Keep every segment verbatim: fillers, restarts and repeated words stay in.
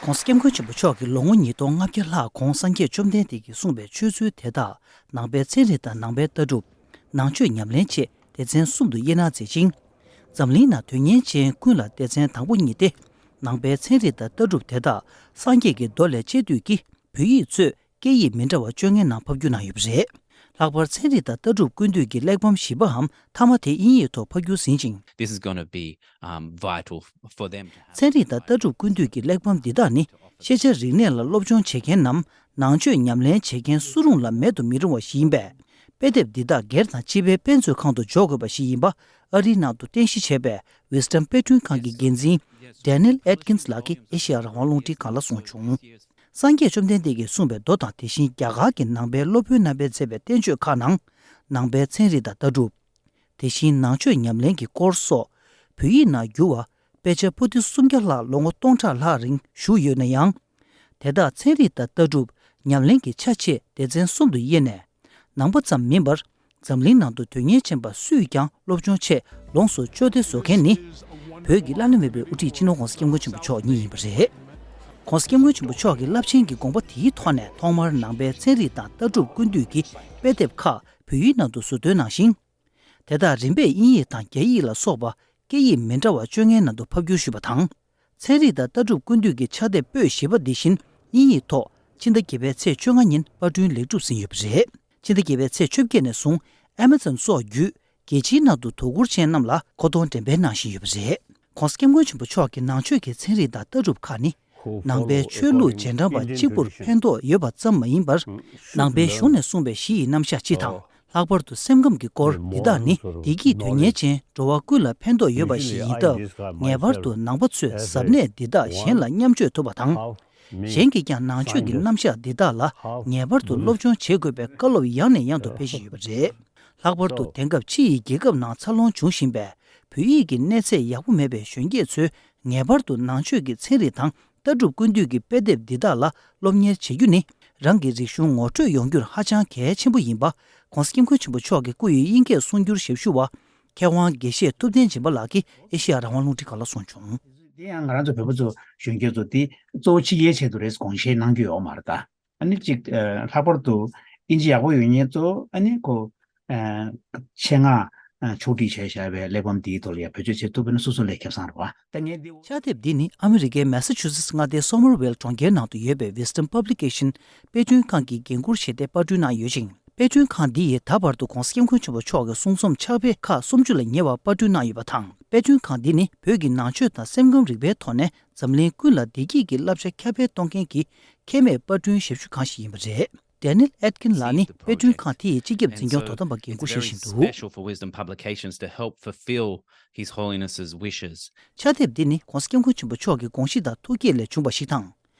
༸གོང་ས་༸སྐྱབས་མགོན་ཆེན་པོ་མཆོག་གིས་ལོ་ངོ་ཉིས་སྟོང་ལྔ་བརྒྱ་ལྷག་གོང་སངས་རྒྱས་བཅོམ་ལྡན་འདས་ཀྱིས་གསུངས་པའི་ཆོས་ཚུལ་དེ་དག་ནང་པའི་ཚན་རིག་དང་ནང་པའི་ལྟ་གྲུབ། ནང་ཆོས་ཉམས་ལེན་ཆེད་སྡེ་ཚན་གསུམ་དུ་དབྱེ་ན་མཛད་ཅིང་། འཛམ་གླིང་ནང་དོན་གཉེར་ཅན་ཀུན་ལ་སྡེ་ཚན་དང་པོ་གཉིས་ཏེ། ནང་པའི་ཚན་རིག་དང་ལྟ་གྲུབ་དེ་དག་སངས་རྒྱས་ཀྱི་མདོ་ལས་དཔྱད་བསྡུས་ཀྱིས་བོད་ཡིག་གཙོས་སྐད་ཡིག་མི་འདྲ་བ་བཅོ་ལྔའི་ནང་ཕབ་བསྒྱུར་གནང་ཡོད་པ་རེད། ལྷག་པར་ཚན་རིག་དང་ལྟ་གྲུབ་ཀུན་བཏུས་ཀྱི་གླེགས་བམ་བཞི་པའམ་མཐའ་མ་དེ་དབྱིན་ཡིག་ཐོག་ཕབ་བསྒྱུར་ཟིན་ཅིང་། This is gonna be, um, vital for them to have. ཚན་རིག་དང་ལྟ་གྲུབ་ཀུན་བཏུས་ཀྱི་གླེགས་བམ་འདི་དག་ནི་ཤེས་བྱ་རིག་གནས་ལ་སློབ་སྦྱོང་བྱེད་མཁན་ནམ་ནང་ཆོས་ཉམས་ལེན་བྱེད་མཁན་སུ་རུང་ལ་མེད་དུ་མི་རུང་བ་ཞིག་ཡིན་པས། དཔེ་དེབ་འདི་དག་སྒེར་དང་སྤྱི་པའི་དཔེ་མཛོད་ཁང་དུ་འཇོག་དགོས་པ་ཞིག་ཡིན་པ་ཨ་རིའི་ནང་དུ་རྟེན་གཞི་བྱས་པའི་Wisdom་དཔེ་སྐྲུན་ཁང་གི་འགན་འཛིན་Daniel Atkins་ལགས་ཀྱིས་ཨེ་ཤེ་ཡ་རང་དབང་རླུང་འཕྲིན་ཁང་ལ་གསུངས་བྱུང་། སངས་རྒྱས་བཅོམ་ལྡན་འདས་ཀྱིས་གསུངས་པའི་མདོ་དང་དེ་བཞིན་རྒྱ་གར་གྱི་ནང་པའི་སློབ་དཔོན་རྣམ་པས་མཛད་པའི་བསྟན་བཅོས་ཁག་ནང་། ནང་པའི་ཚན་རིག་དང་ལྟ་གྲུབ། དེ་བཞིན་ནང་ཆོས་ཉམས་ལེན་གྱི་སྐོར་སོགས་བོད་ཡིག་ནང་བསྒྱུར་བ་དཔེ་ཆ་པོ་ཏི་སུམ་བརྒྱ་ལྷག་ལོ་ངོ་སྟོང་ཕྲག་ལྷག་རིང་བཞུགས་ཡོད་ན་ཡང་། དེ་དག་ཚན་རིག་དང་ལྟ་གྲུབ་ཉམས་ལེན་གྱི་ཆ་ཆེས་སྡེ་ཚན་གསུམ་དུ་དབྱེ་ནས། ནང་པ་ཙམ་མིན་པར། འཛམ་གླིང་ནང་དུ་དོན་གཉེར་ཅན་པ་སུས་ཀྱང་སློབ་སྦྱོང་ཆེད་ལོངས་སུ་སྤྱོད་བདེ་བཟོ་མཁན་ནི། བོད་ཀྱི་བླ་ན་མེད་པའི་དབུ་ཁྲིད་སྤྱི་ནོར་༸གོང་ས་༸སྐྱབས་མགོན་ཆེན་པོ་མཆོག་ཉིད་ཡིན་པ་རེད། ༸གོང་ས་༸སྐྱབས་མགོན་ཆེན་པོ་མཆོག་གི་རླབས་ཆེན་གྱི་དགོངས་པ་དེའི་ཐོག་ནས་ཐོག་མར་ནང་པའི་ཚན་རིག་དང་ལྟ་གྲུབ་ཀུན་བཏུས་ཀྱི་དཔེ་དེབ་ཁག་བོད་ཡིག་ནང་དུ་ཟུར་འདོན་གནང་ཞིང་། དེ་དག་རིམ་པས་དབྱིན་ཡིག་དང་རྒྱ་ཡིག་ལ་སོགས་པ་སྐད་ཡིག་མི་འདྲ་བ་བཅོ་ལྔའི་ནང་དུ་ཕབ་བསྒྱུར་ཞུས་པ་དང་། ཚན་རིག་དང་ལྟ་གྲུབ་ཀུན་བཏུས་ཀྱི་ཕྱག་དེབ་པོད་བཞི་པ་འདི་བཞིན་དབྱིན་ཡིག་ཐོག་ཕྱི་ཟླ་བརྒྱད་པའི་ཚེས་བཅོ་ལྔ་ཉིན་པར་སྐྲུན་ལེགས་གྲུབ་ཟིན་ཡོད་པ་རེད། ཕྱི་ཟླ་བརྒྱད་པའི་ཚེས་བཅོ་བརྒྱད་ནས་བཟུང་Amazon་སོགས་བརྒྱུད་རྒྱལ་སྤྱིའི་ནང་དུ་དོ་ཁུར་ཅན་རྣམས་ལ་མཁོ་གཏོང་འགྲེམས་སྤེལ་གནང་བཞིན་ཡོད་པ་རེད། ༸གོང་ས་༸སྐྱབས་མགོན་ཆེན་པོ་མཆོག་གི་ནང་ཆོས་ཀྱི་ཚན་རིག་དང་ལྟ་གྲུབ་ཁག་ནི། ནང་པའི་ཆོས་ལུགས་རྗེས་འབྲང་པ་གཅིག་པུར་ཕན་ཐོགས་ཡོད་པ་ཙམ་མ་ཡིན་པར། ནང་པའི་གཞུང་ནས་གསུངས་པའི་གཞི་ཡི་རྣམ་གཞག་སྤྱི་དང་། ལྷག་པར་དུ་སེམས་ཁམས་ཀྱི་སྐོར་འདི་དག་ནི་བདེ་སྐྱིད་དོན་གཉེར་ཅན་འགྲོ་བ་ཀུན་ལ་ཕན་ཐོགས་ཡོད་པ་ཞིག་ཡིན་སྟབས། ངེས་པར་དུ་ནང་པ་ཚོས་གཟབ་ནན་འདི་དག་གཞན་ལ་མཉམ་སྤྱོད་ཐུབ་པ་དང་། གཞན་གྱིས་ཀྱང་ནང་ཆོས་ཀྱི་རྣམ་གཞག་འདི་དག་ལ་ངེས་པར་དུ་སློབ་སྦྱོང་བྱེད་དགོས་པའི་བཀའ་སློབ་ཡང་ནས་ཡང་དུ་སྤེལ་བཞིན་ཡོད་པ་རེད། ལྷག་པར་དུ་དེང་སྐབས་ཕྱི་ཡི་རྒྱལ་ཁབ་ནང་འཚར་ལོངས་འབྱུང་བཞིན་པའི་བོད་ཡིག་གི་གནས་ཚད་ཡག་པོ་མེད་པའི་གཞོན་སྐྱེས་ཚོས་ངེས་པར་དུ་ནང་ཆོས་ཀྱི་ཚན་རིག་དང་ལྟ་གྲུབ་ཀུན་བཏུས་ཀྱི་དཔེ་དེབ་འདི་དག་ལ་སློབ་གཉེར་བྱེད་རྒྱུ་ནི་རང་གི་རིག་གཞུང་ངོ་སྤྲོད་ཡོང་རྒྱུར་ཧ་ཅང་གལ་ཆེན་པོ་ཡིན་པ། ༸གོང་ས་༸སྐྱབས་མགོན་ཆེན་པོ་མཆོག་གི་སྐུ་ཡི་དབྱིན་སྐད་གསུང་སྒྱུར་ཞབས་ཞུ་བ། མཁས་དབང་དགེ་བཤེས་ཐུབ་བསྟན་སྦྱིན་པ་ལགས་ཀྱིས་ཨེ་ཤེ་ཡ་རང་དབང་རླུང་འཕྲིན་ཁང་ལ་གསུངས་བྱུང་། དེ་ཡང་ང་རང་ཚོ་བོད་པ་ཚོ་གཞོན་སྐྱེས་ཚོ་དེ་གཙོ་བོ་ཕྱི་རྒྱལ་ཆེད་དུ་རེད་དགོངས་བཞེས་གནང་རྒྱུ་ཡོད་མ་རེད་ད། ཨ་ནི་གཅིག་ཨ་ལྷག་པར་དུ་དབྱིན་ཇི་ཡག་པོ་ཡོད་མཁན་ཚོ་ཨ་ནི་ཁོ་ཨ་ཆེད་མངགས་ཨ་ཕྱོགས་སྒྲིག་བྱས་བཞག་པའི་གླེགས་བམ་འདིའི་ཐོག་ལ་ཡང་བེད་སྤྱོད་བྱེད་ཐུབ་པ་ན་སོ་སོ་ལས་ཁེ་བཟང་རེད་བ། ད་ངས་འདི། ཕྱག་དེབ་འདི་ནི་ཨ་མི་རི་ཀའི་མེ་ས་ཆུ་སེ་ཊི་མངའ་སྡེའི་སོ་མར་ཝིལ་གྲོང་ཁྱེར་ནང་དུ་ཡོད་པའི་Wisdom Publication་དཔེ་སྐྲུན་ཁང་གི་འགན་འཁུར་བྱས་ཏེ་པར་སྐྲུན་གནང་ཡོད་ཅིང་། དཔེ་སྐྲུན་ཁང་འདི་ཡིས་ད་བར་དུ་༸གོང་ས་༸སྐྱབས་མགོན་ཆེན་པོ་མཆོག་གི་གསུང་རྩོམ་ཕྱག་དཔེ་ཁག་སུམ་ཅུ་ལ་ཉེ་བ་པར་སྐྲུན་གནང་ཡོད་པ་དང་། དཔེ་སྐྲུན་ཁང་འདི་ནི་བོད་ཀྱི་ནང་ཆོས་དང་སེམས་ཁམས་རིག་པའི་ཐོག་ནས་འཛམ་གླིང་ཀུན་ལ་བདེ་སྐྱིད་ཀྱི་བསླབ་བྱ་ཁྱབ་སྤེལ་གཏོང་མཁན་གྱི་ཁེ་མེད་པར་སྐྲུན་ཞབས་ཞུ་ཁང་ཞིག་ཡིན་པ་རེད། Daniel Atkins་ལགས་ནི་དཔེ་སྐྲུན་ཁང་དེ་ཡི་སྤྱི་ཁྱབ་འཛིན་སྐྱོང་དོ་དམ་པ་འགན་འཁུར་བཞེས་བཞིན་འདུག། Special for Wisdom Publications to help fulfill His Holiness's wishes. ཕྱག་དེབ་འདི་ནི་༸གོང་ས་༸སྐྱབས་མགོན་ཆེན་པོ་མཆོག་གི་དགོངས་གཞི་དང་ཐུགས་བསྐྱེད་ལས་བྱུང་བ་ཞིག་དང་།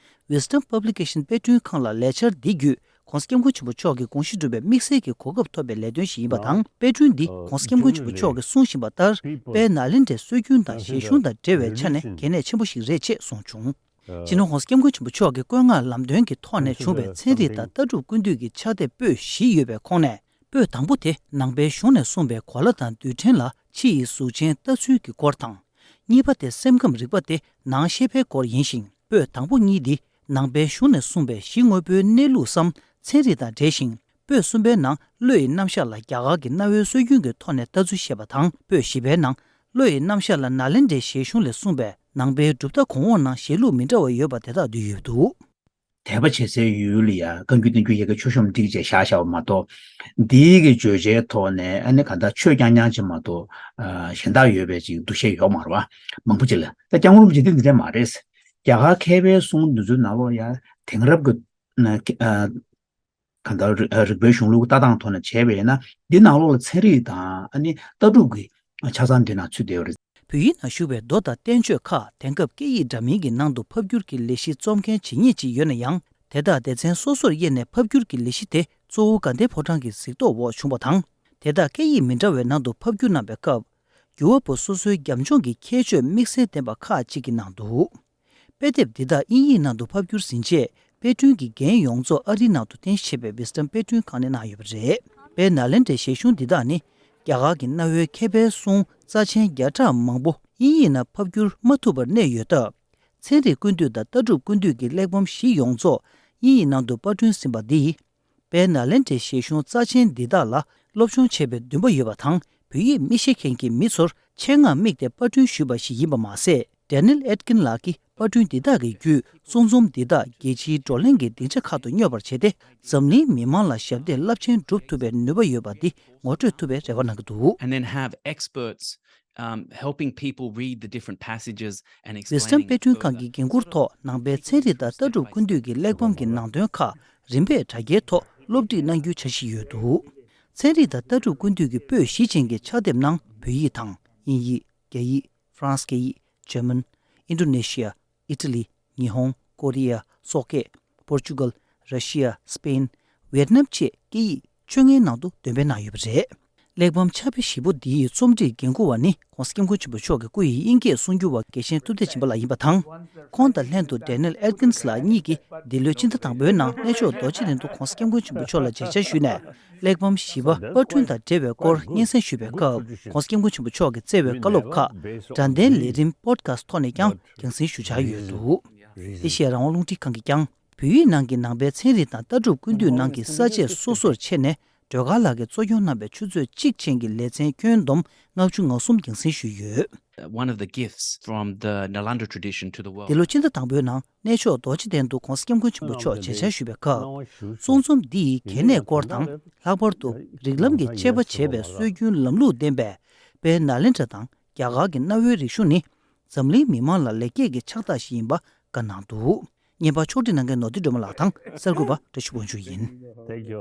Wisdom Publication་དཔེ་སྐྲུན་ཁང་ལ་ལས་འཆར་འདི་བརྒྱུད་༸གོང་ས་༸སྐྱབས་མགོན་ཆེན་པོ་མཆོག་གི་དགོངས་གཞི་སྒྲུབ་པའི་དམིགས་བསལ་གྱི་གོ་སྐབས་ཐོབ་པའི་ལས་དོན་ཞིག་ཡིན་པ་དང་། དཔེ་སྐྲུན་འདི་༸གོང་ས་༸སྐྱབས་མགོན་ཆེན་པོ་མཆོག་གིས་གསུངས་བཞིན་པ་ལྟར་དཔལ་ནཱ་ལེནྡྲའི་སྲོལ་རྒྱུན་དང་བཞེད་གཞུང་དང་འབྲེལ་བའི་ཆ་ནས་གལ་གནད་ཆེན་པོ་ཞིག་རེད་ཅེས་གསུངས་བྱུང་། སྤྱི་ནོར་༸གོང་ས་༸སྐྱབས་མགོན་ཆེན་པོ་མཆོག་གི་བཀོད་མངགས་ལམ་སྟོན་གྱི་ཐོག་ནས་བྱུང་བའི་ཚན་རིག་དང་ལྟ་གྲུབ་ཀུན་བཏུས་ཀྱི་ཕྱག་དེབ་པོད་བཞི་ཡོད་པའི་ཁོངས་ནས། པོད་དང་པོ་དེ་ནང་པའི་གཞུང་ནས་གསུངས་པའི་གོ་ལ་དང་རྡུལ་ཕྲན་ལ་ཕྱི་ཡི་གཟུགས་ཅན་ལྟ་ཚུལ་གྱི་སྐོར་དང་། གཉིས་པ་དེ་སེམས་ཁམས་རིག་པ་སྟེ་ནང་ཤེས་པའི་སྐོར་ཡིན་ཞིང་། པོད་དང་པོ་གཉིས་འདི་ནང་པའི་གཞུང་ནས་གསུངས་པའི་གཞི་དངོས་པོའི་གནས་ལུགས་སམ་ཚན་རིག་དང་འབྲེལ་ཞིང་། པོད་གསུམ་པའི་ནང་བློ་ཡི་རྣམ་གཞག་ལ་རྒྱ་གར་གྱི་གནའ་བོའི་སྲོལ་རྒྱུན་གྱི་ཐོག་ནས་ལྟ་ཚུལ་བཤད་པ་དང་། པོད་བཞི་པའི་ནང་བློ་ཡི་རྣམ་གཞག་ལ་ནཱ་ལེནྡྲའི་བཞེད་གཞུང་ལས་གསུངས་པའི་ནང་པའི་གྲུབ་མཐའ་གོང་འོག་ནང་བཞེད་ལུགས་མི་འདྲ་བ་ཡོད་པ་དེ་དག་འདུས་ཡོད་འདུག། དད་པ་བྱེད་སའི་ཡུལ་ལ་ཡ་བཀའ་འགྱུར་བསྟན་འགྱུར་ཡལ་གའི་མཆོད་བཤམས་བསྒྲིགས་བྱས་བཞག་བཞག་པ་མ་གཏོགས། འདིའི་གི་བརྗོད་བྱའི་ཐོག་ནས་ཨ་ནི་གང་ལྟར་ཆོས་རྐྱང་རྐྱང་ཅིག་མ་གཏོགས་ཨ་གཞན་དག་ཡོད་པའི་ཅིག་འདུ་ཤེས་ཡོད་མ་རེད་བ། མང་པོ་ཅིག་ལ། ད་སྐྱབས་མགོན་རིན་པོ་ཆེ་འདི་འདི་འདྲ་མ་རེད། རྒྱ་གར་མཁས་པའི་གསུང་འདི་ཚོའི་ནང་ལོགས་ཡ་དེང་རབས་ཀྱི་ན་ཨ་གང་ལྟར་རིག་རིག་པའི་གཞུང་ལུགས་ལྟ་སྟངས་ཐོག་ནས་བྱས་པ་ཡིན་ན། འདི་ནང་ལོགས་ལ་ཚན་རིག་དང་ཨ་ནི་ལྟ་གྲུབ་ཀྱི་ཆ་ཚང་འདི་ནང་ཚུད་བསྡད་ཡོད་རེད། བོད་ཡིག་ནང་བཞུགས་པའི་མདོ་དང་བསྟན་བཅོས་ཁག་དེང་སྐབས་སྐད་ཡིག་འདྲ་མིན་གྱི་ནང་དུ་ཕབ་བསྒྱུར་གྱི་ལས་གཞི་རྩོམ་མཁན་ཇི་སྙེད་ཅིག་ཡོད་ན་ཡང་། དེ་དག་སྡེ་ཚན་སོ་སོར་དབྱེ་ནས་ཕབ་བསྒྱུར་གྱི་ལས་གཞི་དེ་གཙོ་བོ་དགའ་ལྡན་ཕོ་བྲང་གི་གཟིགས་རྟོག་འོག་བྱུང་བ་དང་། དེ་དག་སྐད་ཡིག་མི་འདྲ་བའི་ནང་དུ་ཕབ་བསྒྱུར་གནང་པའི་སྐབས། འགྱུར་བ་པོ་སོ་སོའི་རྒྱབ་ལྗོངས་ཀྱི་ཁྱད་ཆོས་དམིགས་བསལ་ལྡན་པ་ཁག་ཅིག་གི་ནང་དུ། དཔེ་དེབ་འདི་དག་དབྱིན་ཡིག་ནང་དུ་ཕབ་བསྒྱུར་ཟིན་རྗེས། དཔེ་སྐྲུན་གྱི་འགན་ཡོངས་རྫོགས་ཨ་རིའི་ནང་དུ་རྟེན་གཞི་བྱས་པའི་Wisdom་དཔེ་སྐྲུན་ཁང་ནས་གནང་ཡོད་པ་རེད། དཔལ་ནཱ་ལེནྡྲའི་བཞེད་གཞུང་འདི་དག་ནི། རྒྱ་གར་གྱི་གནའ་བོའི་མཁས་པའི་གསུང་རྩ་ཆེན་བརྒྱ་ཕྲག་མང་པོ་དབྱིན་ཡིག་ནང་ཕབ་བསྒྱུར་མ་ཐུབ་པར་གནས་ཡོད་སྟབས། ཚན་རིག་ཀུན་བཏུས་དང་ལྟ་གྲུབ་ཀུན་བཏུས་ཀྱི་གླེགས་བམ་བཞི་ཡོངས་རྫོགས་དབྱིན་ཡིག་ནང་དུ་པར་སྐྲུན་ཟིན་པ་འདིས། དཔལ་ནཱ་ལེནྡྲའི་བཞེད་གཞུང་རྩ་ཆེན་འདི་དག་ལ་སློབ་སྦྱོང་བྱེད་པའི་འདུན་པ་ཡོད་པ་དང་བོད་ཡིག་མི་ཤེས་མཁན་གྱི་མི་ཚོར་ཆེད་མངགས་དམིགས་ཏེ་པར་སྐྲུན་ཞུས་པ་ཞིག་ཡིན་པ་མ་ཟད། Daniel Etkin ལགས་ཀྱིས་པར་སྐྲུན་འདི་དག་གི་བརྒྱུད་གསུང་རྩོམ་འདི་དག་རྒྱལ་སྤྱིའི་བགྲོ་གླེང་གི་སྡིངས་ཆ་ཁག་ཏུ་སྙོབ་པར་བྱས་ཏེ། འཛམ་གླིང་མི་མང་ལ་ཞབས་འདེགས་རླབས་ཆེན་སྒྲུབ་ཐུབ་པའི་ནུས་པ་ཡོད་པ་འདི་ངོ་སྤྲོད་ཐུབ་པའི་རེ་བ་གནང་གི་འདུག And then have experts, um, helping people read the different passages and Wisdom explaining དཔེ་སྐྲུན་ཁང་གི་འགན་འཁུར་ཐོག་ནང་པའི་ཚན་རིག་དང་ལྟ་གྲུབ་ཀུན་བཏུས་ཀྱི་གླེགས་བམ་གྱི་ནང་དོན་ཁག་རིམ་པས་དྲ་རྒྱའི་ཐོག་སློབ་ཁྲིད་གནང་རྒྱུའི་འཆར་གཞི་ཡོད་འདུག་ཚན་རིག་དང་ལྟ་གྲུབ་ཀུན་བཏུས་ཀྱི་པོད་བཞི་ཅན་གྱི་ཕྱག་དེབ་ནང་བོད་ཡིག་དང་དབྱིན་ཡིག་རྒྱ་ཡིག་ཧྥ་རན་སི་སྐད་ཡིག་འཇར་མན། ཨིན་ཌོ་ནེ་ཤི་ཡ། ཨི་ཊ་ལི། ཉི་ཧོང་། ཀོ་རི་ཡ། སོག་སྐད། པོར་ཅུ་གལ། ར་ཤི་ཡ། སི་པེན། ཝེ་ཏི་ནམ་བཅས་སྐད་ཡིག་བཅོ་ལྔའི་ནང་དུ་འདོན་སྤེལ་གནང་ཡོད་པ་རེད། གླེགས་བམ་ཕྱག་དཔེ་བཞི་པོ་འདིའི་རྩོམ་སྒྲིག་འགན་འཁུར་བ་ནི་༸གོང་ས་༸སྐྱབས་མགོན་ཆེན་པོ་མཆོག་གི་སྐུ་ཡི་དབྱིན་སྐད་གསུང་སྒྱུར་བ་རྒྱལ་ཆེན་ཐུབ་བསྟན་སྦྱིན་པ་ལགས་ཡིན་པ་དང་། ཁོང་དང་ལྷན་དུ་Daniel Adkins ལགས་གཉིས་ཀྱིས་འདི་ལོའི་ཕྱི་ཟླ་དང་པོའི་ནང་གནས་མཆོག་རྡོ་རྗེ་གདན་དུ་༸གོང་ས་༸སྐྱབས་མགོན་ཆེན་པོ་མཆོག་ལ་མཇལ་བཅར་ཞུས་ནས། གླེགས་བམ་བཞི་པ་པར་སྐྲུན་དང་འབྲེལ་བའི་སྐོར་སྙན་སེང་ཞུས་པའི་སྐབས། ༸གོང་ས་༸སྐྱབས་མགོན་ཆེན་པོ་མཆོག་གིས་བསྩལ་བའི་བཀའ་སློབ་ཁག་དྲ་བདེན་ལས་རིམ་པོ་ཌི་ཁ་སི་ཊི་ཐོག་ནས་ཀྱང་རྒྱང་སྲིང་ཞུ་འཆར་ཡོད་འདུག་ཨེ་ཤེ་ཡ་རང་དབང་རླུང་འཕྲིན་ཁང་གིས་ཀྱང་བོད་ཡིག་ནང་གི་ནང་པའི་ཚན་རིག་དང་ལྟ་གྲུབ་ཀུན་བཏུས་ནང་གི་ས་བཅད་སོ་སོར་ཕྱེ་ནས། སྒྲོལ་དཀར་ལགས་ཀྱིས་གཙོ་སྐྱོང་གནང་བའི་ཆུ་ཚོད་གཅིག་ཅན་གྱི་ལེ་ཚན་ཁྱོན་བསྡོམས་ལྔ་བཅུ་ང་གསུམ་རྒྱང་སྲིང་ཞུས་ཡོད། One of the gifts from the Nalanda tradition to the world. འདི་ལོ་ཕྱི་ཟླ་དང་པོའི་ནང་གནས་མཆོག་རྡོ་རྗེ་གདན་དུ་༸གོང་ས་༸སྐྱབས་མགོན་ཆེན་པོ་མཆོག་མཇལ་བཅར་ཞུས་པའི་སྐབས། གསུང་རྩོམ་འདི་ཡི་གལ་གནད་སྐོར་དང་། ལྷག་པར་དུ་རིགས་ལམ་གྱི་དཔྱད་པ་བྱས་པའི་སྲོལ་རྒྱུན་ལམ་ལུགས་ལྡན་པའི་དཔལ་ནཱ་ལེནྡྲ་དང་རྒྱ་གར་གྱི་གནའ་བོའི་རིག་གཞུང་ནི། འཛམ་གླིང་མི་མང་ལ་ལེགས་སྐྱེས་ཀྱི་ཕྱག་རྟགས་ཤིག་ཡིན་པ་བཀའ་གནང་འདུག་བརྙན་པར་ཕྱོགས་སྒྲིག་གནང་མཁན་ནོར་བདེ་སྒྲོལ་མ་ལགས་དང་གསར་འགོད་པ་བཀྲ་ཤིས་དབང་ཕྱུག་ཡིན། Thank you.